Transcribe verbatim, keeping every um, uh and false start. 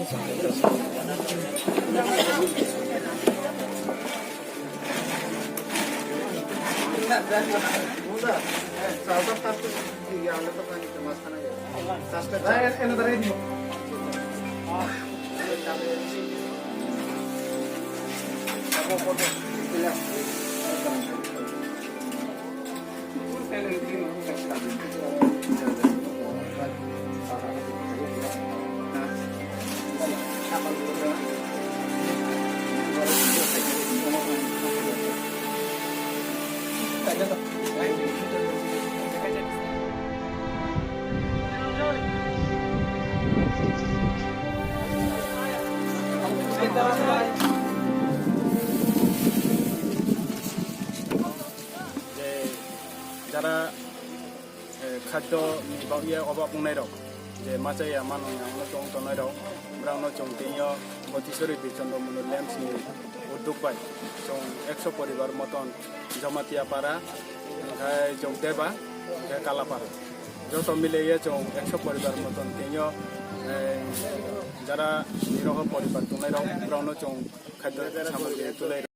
Je jara, eh, khadyo ni bagwi obak wngnai rok, je machaya manwi ang no chong tongnai rok, borok no chong twi o Motisori Birchandra Muni Lamps ni uddog bai chong ekso poribar moton Jamatia Para, hwnkhe Jogdeba, hwnkhe Kalapara. Joto mile ye chong ekso poribar moton twi o, eh, jara niroho poribar tongnai rok, borok no chong khadyo samagri tulai.